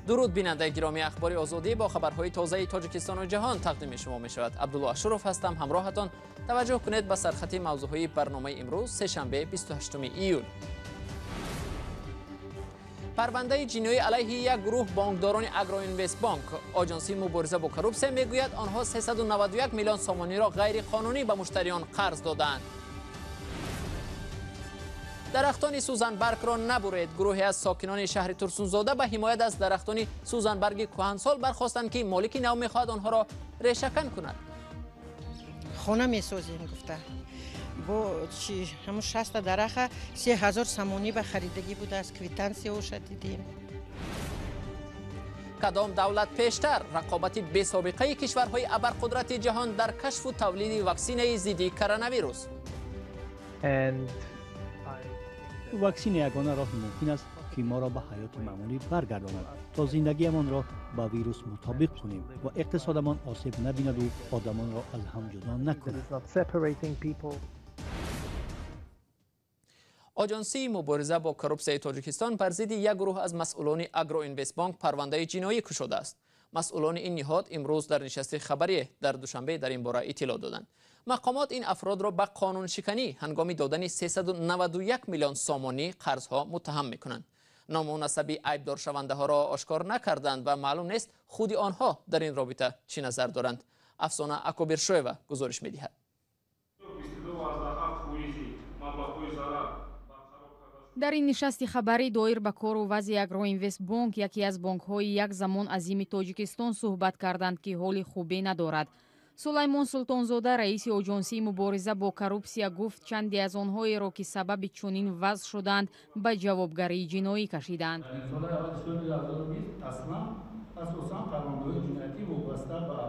Дуруд, бинандаи гиромӣ. Ахбори Озодӣ бо хабарҳои тозаи Тоҷикистону ҷаҳон тақдими шумо мешавад. Абдулло Ашуров ҳастам ҳамроҳатон. Таваҷҷӯҳ кунед ба сархати мавзӯъҳои барномаи имрӯз, сешанбе, 28 июл. Парвандаи ҷиноӣ алайҳи як гурӯҳ бонкдорони Агроинвестбонк. Оҷонсии мубориза бо коррупсия мегӯяд, онҳо 391 миллион сомониро ғайриқонунӣ ба муштариён қарз додаанд. Дарахтони сӯзанбаргро набуред. Гурӯҳе аз сокинони шаҳри Турсунзода ба ҳимоят аз дарахтони сӯзанбарги кӯҳансол бархостанд, ки молики нав мехоҳад онҳоро решакан кунад. Хона месозем гуфта, бо чи ҳамун 60-та дараха 3000 сомонӣ ба харидагӣ будааст, квитансияоша дидем. Кадом давлат пештар? Рақобати бесобиқаи кишварҳои абарқудрати ҷаҳон дар кашфу тавлиди ваксинаи зидди коронавирус. Ваксина ягона роҳи мумкин аст, ки моро ба ҳаёти маъмулӣ баргардонад, то зиндагиамонро ба вирус мутобиқ кунем ва иқтисодамон осеб набинаду одамонро аз ҳам ҷудо накунад. Оҷонсии мубориза бо коррупсияи Тоҷикистон бар зидди як гурӯҳ аз масъулони Агроинвестбонк парвандаи ҷиноӣ кушодааст. Масъулони ин ниҳод имрӯз дар нишасти хабарӣ дар Душанбе дар ин бора иттилоъ доданд. Мақомот ин афродро ба қонуншиканӣ ҳангоми додани 391 миллион сомонӣ қарзҳо муттаҳам мекунанд. Ному насаби айбдоршавандаҳоро ошкор накарданд ва маълум нест, худи онҳо дар ин робита чӣ назар доранд. Афсона Акобиршоева гузориш медиҳад. Дар ин нишасти хабарӣ доир ба кору вазъи Агроинвестбонк, яке аз бонкҳои як замон азими Тоҷикистон, суҳбат карданд, ки ҳоли хубе надорад. Сулаймон Султонзода, раиси Оҷонсии мубориза бо коррупсия, гуфт, чанде аз онҳоеро, ки сабаби чунин вазъ шуданд, ба ҷавобгарии ҷиноӣ кашиданд. Дар солҳои аввали соли 2020 аслан асосан парвандаҳои ҷиноятӣ вобаста ба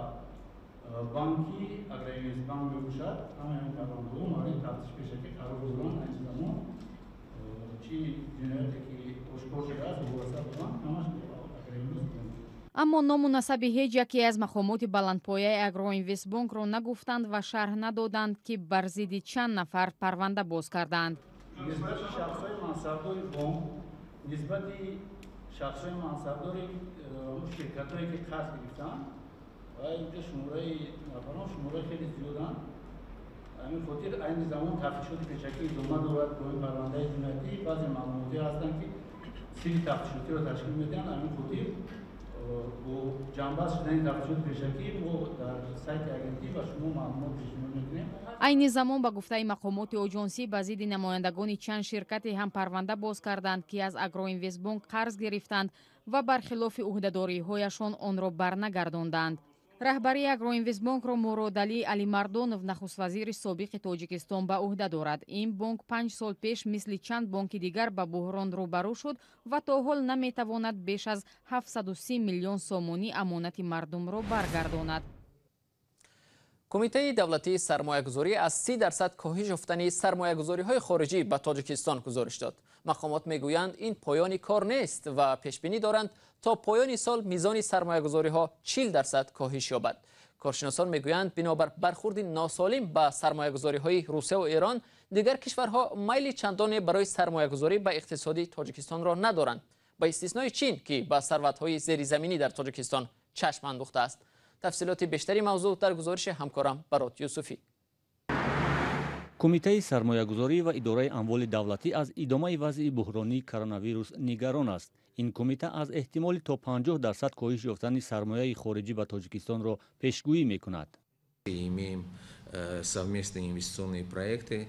банки Агроинвестбанк мебошад. Ҳамаи ин парвандаҳо мавриди тафтиш пешакӣ қарор доранд. Айни замон чӣ ҷинояте ки ошкор шудааст, вобаста ба банк, ҳамаш Агроинвестбанк. Аммо ному насаби ҳеҷ яке аз мақомоти баландпояи Агроинвестбонкро нагуфтанд ва шарҳ надоданд, ки бар зидди чанд нафар парванда боз карданд. Нисбати шахсҳои мансабдори бонк, нисбати шахсҳои мансабдори ширкатҳое, ки қарз гирифтанд, ва инҷо шумораи нафарон шумораи хеле зиёданд. Ҳамин хотир айни замон тафтишоти пешакӣ идома дорад бо ин парвандаи ҷиноятӣ. Баъзе маълумотҳое ҳастанд, ки сирри тафтишотиро ташкил медиҳанд. Ҳамин хотир бо ҷамъбаст шудани тафтишоти пешакӣ мо дар сайти агентӣ ба шумо маълумот пешниҳод мекунем. Айни замон, ба гуфтаи мақомоти оҷонсӣ, ба зидди намояндагони чанд ширкате ҳам парванда боз карданд, ки аз Агроинвестбонк қарз гирифтанд ва бархилофи ӯҳдадориҳояшон онро барнагардонданд. Раҳбарии Агроинвестбонкро Муродалӣ Алимардонов, нахуствазири собиқи Тоҷикистон, ба ӯҳда дорад. Ин бонк 5 сол пеш мисли чанд бонки дигар ба буҳрон рӯбарӯ шуд ва то ҳол наметавонад беш аз 730 миллион сомонӣ амонати мардумро баргардонад. Кумитаи давлатии сармоягузорӣ аз 30% коҳиш ёфтани сармоягузориҳои хориҷӣ ба Тоҷикистон гузориш дод. Мақомот мегӯянд, ин поёни кор нест ва пешбинӣ доранд, то поёни сол мизони сармоягузориҳо 40% коҳиш ёбад. Коршиносон мегӯянд, бинобар бархурди носолим ба сармоягузориҳои Русия Эрон, дигар кишварҳо майли чандоне барои сармоягузорӣ ба иқтисоди Тоҷикистонро надоранд, ба истиснои Чин, ки ба сарватҳои зеризаминӣ дар Тоҷикистон чашм андӯхтааст. Тафсилоти бештари мавзӯъ дар гузориши ҳамкорам Барот Юсуфӣ. Кумитаи сармоягузорӣ ва идораи амволи давлатӣ аз идомаи вазъи буҳронии коронавирус нигарон аст. Ин кумита аз эҳтимоли то 50% коҳиш ёфтани сармояи хориҷӣ ба Тоҷикистонро пешгӯӣ мекунад. Имеем совместные инвестиционные проекты.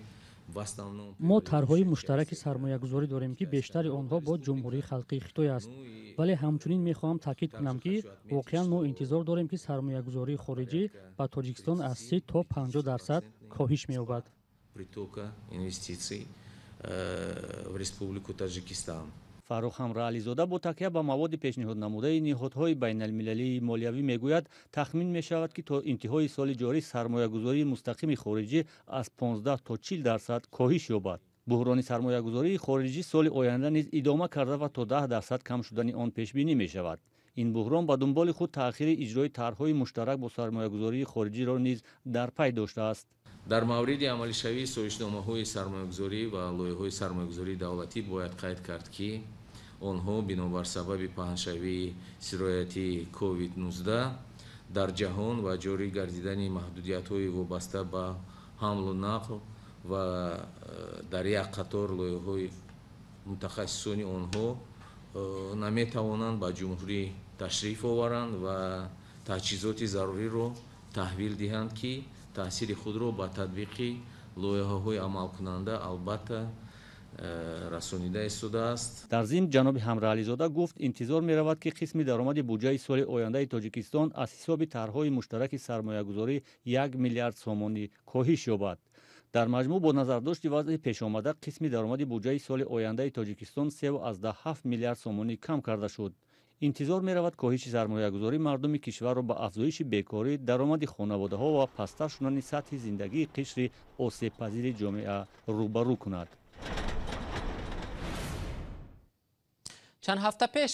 Мо тарҳҳои муштараки сармоягузорӣ дорем, ки бештари онҳо бо Ҷумҳурии Халқии Хитой аст. Вале ҳамчунин мехоҳам таъкид кунам, ки воқеан мо интизор дорем, ки сармоягузории хориҷӣ ба Тоҷикистон аз 30 то 50% коҳиш меёбад. Притока инвестиций в Республику Таджикистан. Фаррух Ҳамраализода бо такя ба маводи пешниҳоднамудаи ниҳодҳои байналмилалии молиявӣ мегӯяд, тахмин мешавад, ки то интиҳои соли ҷорӣ сармоягузории мустақими хориҷӣ аз 15 то 40% коҳиш ёбад. Буҳрони сармоягузории хориҷӣ соли оянда низ идома карда ва то 10% кам шудани он пешбинӣ мешавад. Ин буҳрон ба дунболи худ таъхири иҷрои тарҳҳои муштарак бо сармоягузории хориҷиро низ дар пай доштааст. Дар мавриди амалишавии созишномаҳои сармоягузорӣ ва лоиҳаҳои сармоягузории давлатӣ бояд қайд кард, ки Онҳо бинобар сабаби паҳншавии сирояти COVID-19 дар ҷаҳон ва ҷорӣ гардидани маҳдудиятҳои вобаста ба ҳамлу нақл ва дар як қатор лоиҳаҳои мутахассисони онҳо наметавонанд ба ҷумҳурӣ ташриф оваранд ва таҷҳизоти заруриро таҳвил диҳанд, ки таъсири худро ба татбиқи лоиҳаҳои амалкунанда албатта расонида истодааст. Дар зимн ҷаноби Ҳамраализода гуфт, интизор меравад, ки қисми даромади буҷаи соли ояндаи Тоҷикистон аз ҳисоби тарҳҳои муштараки сармоягузорӣ 1 миллиард сомонӣ коҳиш ёбад. Дар маҷмӯъ бо назардошти вазъи пешомада қисми даромади буҷаи соли ояндаи Тоҷикистон 3,7 миллиард сомонӣ кам карда шуд. Интизор меравад коҳиши сармоягузорӣ мардуми кишварро ба афзоиши бекорӣ, даромади хонаводаҳо ва пасттар шудани сатҳи зиндагии қишри осебпазири ҷомеа рӯбарӯ кунад. Чанд ҳафта пеш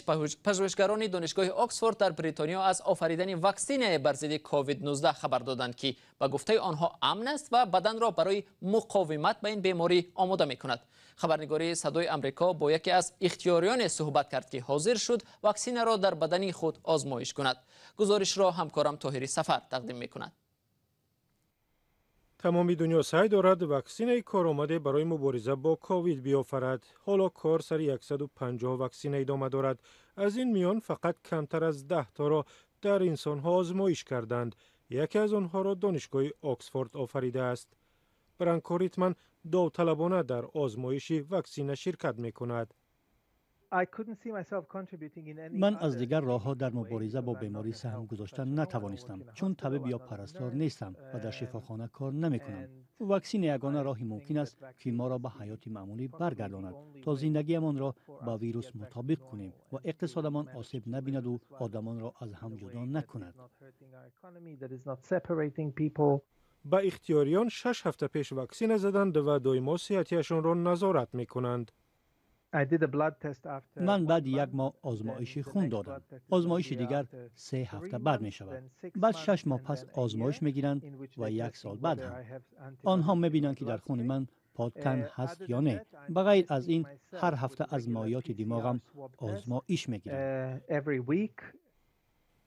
пажӯҳишгарони донишгоҳи Оксфорд дар Бритониё аз офаридани ваксинае бар зидди COVID-19 хабар доданд, ки ба гуфтаи онҳо амн аст ва баданро барои муқовимат ба ин беморӣ омода мекунад. Хабарнигори Садои Амрико бо яке аз ихтиёриёне суҳбат кард, ки ҳозир шуд ваксинаро дар бадани худ озмоиш кунад. Гузоришро ҳамкорам Тоҳири Сафар тақдим мекунад. Тамоми дунё саъй дорад ваксинаи коромаде барои мубориза бо ковид биёфарад. Ҳоло кор сари 150 ваксина идома дорад. Аз ин миён фақат камтар аз 10 торо дар инсонҳо озмоиш карданд. Яке аз онҳоро донишгоҳи Оксфорд офаридааст. Бранко Ритман довталабона дар озмоиши ваксина ширкат мекунад. Ман аз дигар роҳҳо дар мубориза бо беморӣ саҳм гузоштан натавонистам, чун табиб ё парастор нестам ва дар шифохона кор намекунам. Ваксина ягона роҳи мумкин аст, ки моро ба ҳаёти маъмулӣ баргардонад, то зиндагиамонро ба вирус мутобиқ кунем ва иқтисодамон осеб набинаду одамонро аз ҳам ҷудо накунад. Ба ихтиёриён 6 ҳафта пеш ваксина заданд ва доимо сиҳатиашонро назорат мекунанд. Ман баъди як моҳ озмоиши хун додам. Озмоиши дигар 3 ҳафта баъд мешавад. Баъд 6 моҳ пас озмоиш мегиранд ва 1 сол баъд ҳам. Онҳо мебинанд, ки дар хуни ман подтан ҳаст ё не. Ба ғайр аз ин, ҳар ҳафта аз моеоти димоғам озмоиш мегиранд.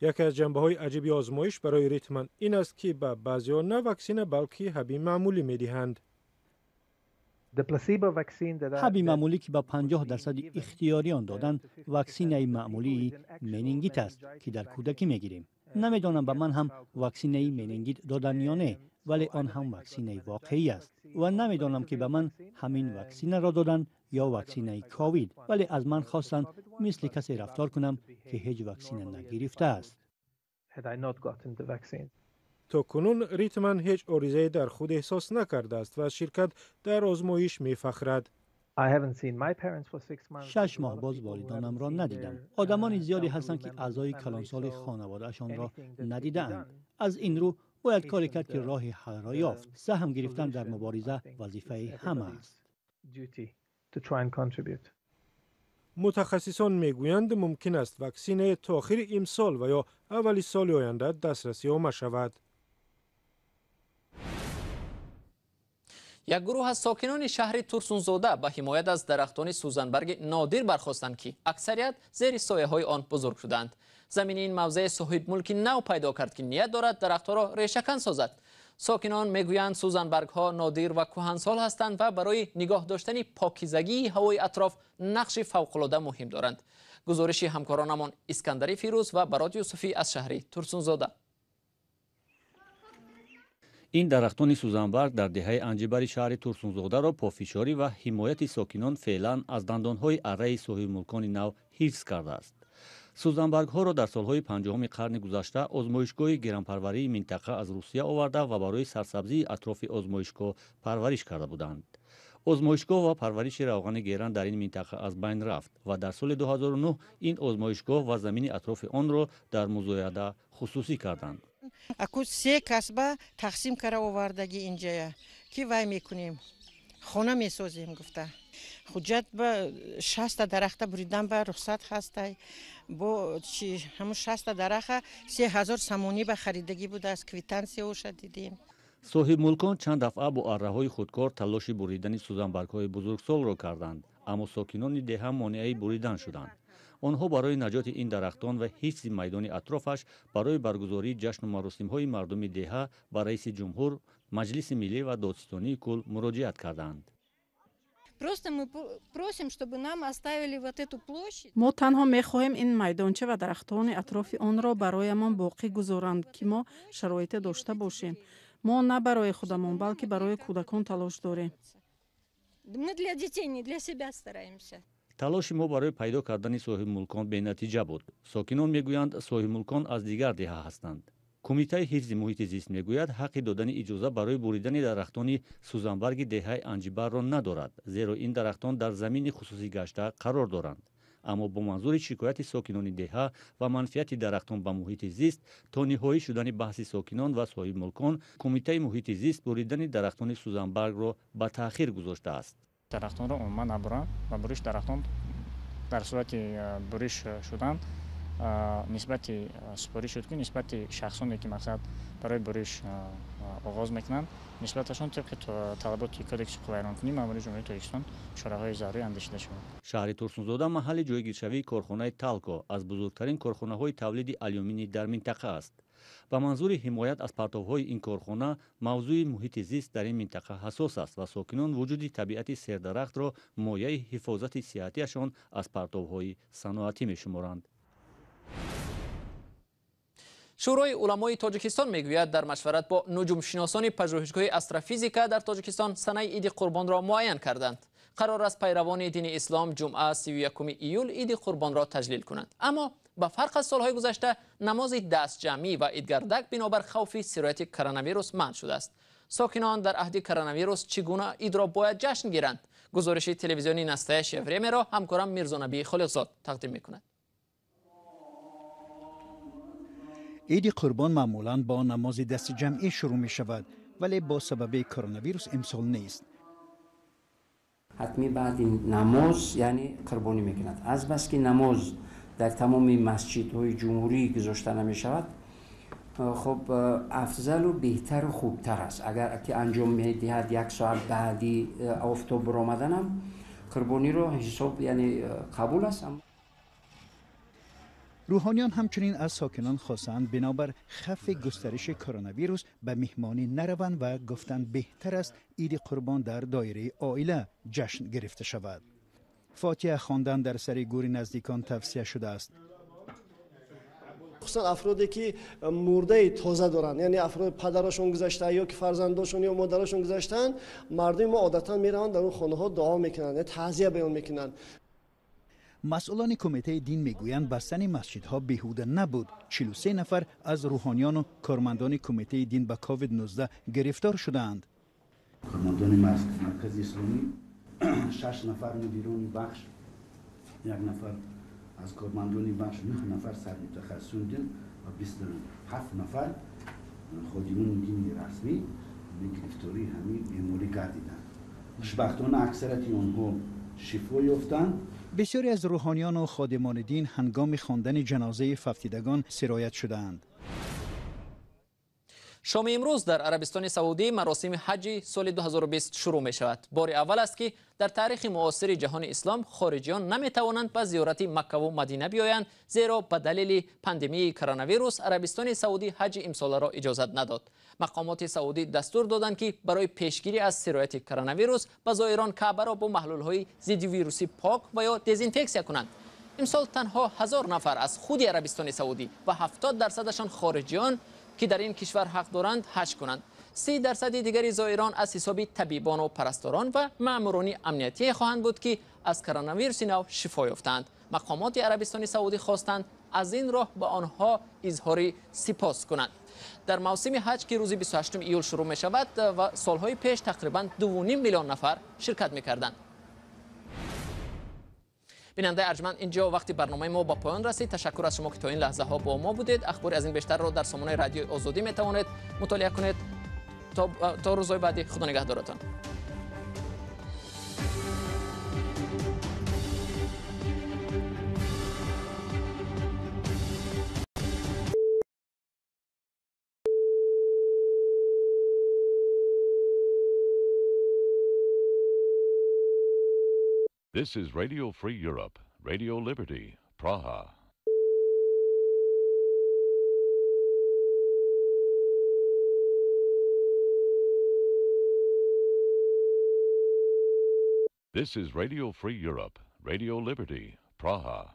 Яке аз ҷанбаҳои аҷиби озмоиш барои Ритман ин аст, ки ба баъзеҳо на ваксина, балки ҳаби маъмулӣ медиҳанд. Ҳаби маъмулӣ, ки ба 50% ихтиёриён доданд, ваксинаи маъмулии менингит аст, ки дар кӯдакӣ мегирем. Намедонам ба ман ҳам ваксинаи менингит доданд ё не, вале он ҳам ваксинаи воқеӣ аст. Ва намедонам, ки ба ман ҳамин ваксинаро доданд ё ваксинаи ковид, вале аз ман хостанд мисли касе рафтор кунам, ки ҳеҷ ваксина нагирифтааст. То кунун Ритман ҳеҷ оризае дар худ эҳсос накардааст ва аз ширкат дар озмоиш мефахрад. 6 моҳ боз волидонамро надидам. Одамони зиёде ҳастанд, ки аъзои калонсоли хонаводаашонро надидаанд. Аз ин рӯ бояд коре кард, ки роҳи ҳалро ёфт. Саҳм гирифтан дар мубориза вазифаи ҳама аст. Мутахассисон мегӯянд, мумкин аст ваксинае то охири имсол ва ё аввали соли оянда дастрасӣ омма шавад. Як гурӯҳ аз сокинони шаҳри Турсунзода ба ҳимоят аз дарахтони сӯзанбарги нодир бархостанд, ки аксарият зери сояҳои он бузург шуданд. Замини ин мавзеъ соҳибмулки нав пайдо кард, ки ният дорад дарахтҳоро решакан созад. Сокинон мегӯянд, сӯзанбаргҳо нодир ва кӯҳансол ҳастанд ва барои нигоҳ доштани покизагии ҳавои атроф нақши фавқулода муҳим доранд. Гузориши ҳамкоронамон Искандари Фирӯз ва Барот Юсуфӣ аз шаҳри Турсунзода. Ин дарахтони сӯзанбарг дар деҳаи Анҷибари шаҳри Турсунзодаро пофишорӣ ва ҳимояти сокинон феълан аз дандонҳои арраи соҳибмулкони нав ҳифз кардааст. Сӯзанбаргҳоро дар солҳои 50-уми қарни гузашта озмоишгоҳи гирампарварии минтақа аз Русия оварда ва барои сарсабзии атрофи озмоишгоҳ парвариш карда буданд. Озмоишгоҳ ва парвариши равғани геран дар ин минтақа аз байн рафт ва дар соли 2009 ин озмоишгоҳ ва замини атрофи онро дар музояда хусусӣ карданд. Аку се касба тақсим кара овардаги инҷая, ки вай мекунем, хона месозем гуфта. Ҳуҷҷат ба 60 дарахта буридан ба рухсат ҳастай. Бо чи ҳамун 60 дараха 3000 сомонӣ ба харидагӣ будааст, квитансияоша дидем. Соҳибмулкон чанд дафъа бо арраҳои худкор талоши буридани сӯзанбаргҳои бузургсолро карданд, Аммо сокинони деҳа монеаи буридан шуданд. Онҳо барои наҷоти ин дарахтон ва ҳифзи майдони атрофаш барои баргузории ҷашну маросимҳои мардуми деҳа ба раиси ҷумҳур, Маҷлиси миллӣ ва додситонии кул муроҷиат карданд. Просто мы просим, чтобы нам оставили вот эту площадь. Мо танҳо мехоҳем ин майдонча ва дарахтони атрофи онро бароямон боқӣ гузоранд, ки мо шароите дошта бошем. Мо на барои худамон, балки барои кӯдакон талош дорем. Мы для детей, не для себя стараемся. Талоши мо барои пайдо кардани соҳибмулкон бенатиҷа буд. Сокинон мегӯянд, соҳибмулкон аз дигар деҳа ҳастанд. Кумитаи ҳифзи муҳити зист мегӯяд, ҳаққи додани иҷоза барои буридани дарахтони сӯзанбарги деҳаи Анҷибарро надорад, зеро ин дарахтон дар замини хусусӣ гашта қарор доранд. Аммо бо манзури шикояти сокинони деҳа ва манфиати дарахтон ба муҳити зист то ниҳоӣ шудани баҳси сокинон ва соҳибмулкон, Кумитаи муҳити зист буридани дарахтони сӯзанбаргро ба таъхир гузоштааст. Дарахтонро умуман набуранд ва буриш дарахтон дар сурати буриш шудан нисбати супориш шуд, ки нисбати шахсоне, ки мақсад барои буриш оғоз мекунанд, нисбаташон тибқи талаботи Кодекси ҳуқуқвайронкунии Маъмурии Ҷумҳурии Тоҷикистон чораҳои зарурӣ андешида шавад. Шаҳри Турсунзода маҳалли ҷойгиршавии корхонаи Талко аз бузургтарин корхонаҳои тавлиди алюминий дар минтақа аст. Ба манзури ҳимоят аз партовҳои ин корхона мавзӯи муҳити зист дар ин минтақа ҳассос аст ва сокинон вуҷуди табиати сердарахтро мояи ҳифозати сиҳатиашон аз партовҳои саноатӣ мешуморанд. Шӯрои уламои Тоҷикистон мегӯяд, дар машварат бо нуҷумшиносони пажӯҳишгоҳи астрофизика дар Тоҷикистон санаи Иди Қурбонро муайян карданд. Қарор аст пайравони дини ислом ҷумъа 31 июл Иди Қурбонро таҷлил кунанд. Аммо ба фарқ аз солҳои гузашта намози дастҷамъӣ ва идгардак бинобар хавфи сирояти коронавирус манъ шудааст. Сокинон дар аҳди коронавирус чӣ гуна идро бояд ҷашн гиранд? Гузориши телевизиони Настоящее времяро ҳамкорам Мирзонаби Холиқзод тақдим мекунад. Иди Қурбон маъмулан бо намози дастҷамъӣ шурӯъ мешавад, вале бо сабаби коронавирус имсол нест. Ҳатмӣ баъди намоз, яъне қурбонӣ мекунад. Азбаски намоз дар тамоми масҷидҳои ҷумҳурӣ гузошта намешавад, хоб афзалу беҳтару хубтар аст, агар ки анҷом медиҳад як соат баъди офтоб баромаданам қурбониро ҳисоб, яъне қабул аст. Рӯҳониён ҳамчунин аз сокинон хостанд бинобар хавфи густариши коронавирус ба меҳмонӣ нараванд ва гуфтанд беҳтар аст Иди Қурбон дар доираи оила ҷашн гирифта шавад. Фотиҳа хондан дар сари гӯри наздикон тавсия шудааст. Хусусан афроде ки мурдаи тоза доранд, яъне афрод падарашон гузашта ё ки фарзандошон ё модарашон гузаштаанд, мардуми мо одатан мераванд дар он хонаҳо дуо мекунанд, таъзия баён мекунанд. Масъулони кумитаи дин мегӯянд бастани масҷидҳо беҳуда набуд. 43 нафар аз рӯҳониёну кормандони кумитаи дин ба COVID-19 гирифтор шудаанд. Кормандони Маркази исломӣ 6 нафар мудирони бахш, 1 нафар аз кормандони бахш, 9 нафар сармутахассисони дин ва 27 нафар ходимони дини расмӣ гирифтории ҳамин беморӣ гардиданд. Хушбахтона аксарияти онҳо шифо ёфтанд. Бисёре аз рӯҳониёну ходимони дин ҳангоми хондани ҷанозаи фавтидагон сироят шудаанд. Шоми имрӯз дар Арабистони Саудӣ маросими ҳаҷи соли 2020 шурӯъ мешавад. Бори аввал аст, ки дар таърихи муосири ҷаҳони ислом хориҷиён наметавонанд ба зиёрати Маккаву Мадина биёянд, зеро ба далели пандемияи коронавирус Арабистони Саудӣ ҳаҷи имсоларо иҷозат надод. Мақомоти Саудӣ дастур доданд, ки барои пешгирӣ аз сирояти коронавирус ба зоирон Каъбаро бо маҳлулҳои зиддивирусӣ пок ва ё дезинфексия кунанд. Имсол танҳо 1000 нафар аз худи Арабистони Саудӣ ва 70%-ашон хориҷиён ки дар ин кишвар ҳақ доранд ҳаҷ кунанд. 30% дигари зоирон аз ҳисоби табибону парасторон ва маъмурони амниятие хоҳанд буд, ки аз коронавируси нав шифо ёфтаанд. Мақомоти Арабистони Саудӣ хостанд аз ин роҳ ба онҳо изҳори сипос кунанд. Дар мавсими ҳаҷ, ки рӯзи 28 июл шурӯъ мешавад ва солҳои пеш тақрибан 2,5 миллион нафар ширкат мекарданд. Бинандаи арҷманд, инҷо вақти барномаи мо ба поён расид. Ташаккур аз шумо, ки то ин лаҳзаҳо бо мо будед. Ахбори аз ин бештарро дар сомонаи Радиои Озодӣ метавонед мутолиа кунед. То рӯзҳои баъдӣ худо нигаҳдоратон. This is Radio Free Europe, Radio Liberty, Praha. This is Radio Free Europe, Radio Liberty, Praha.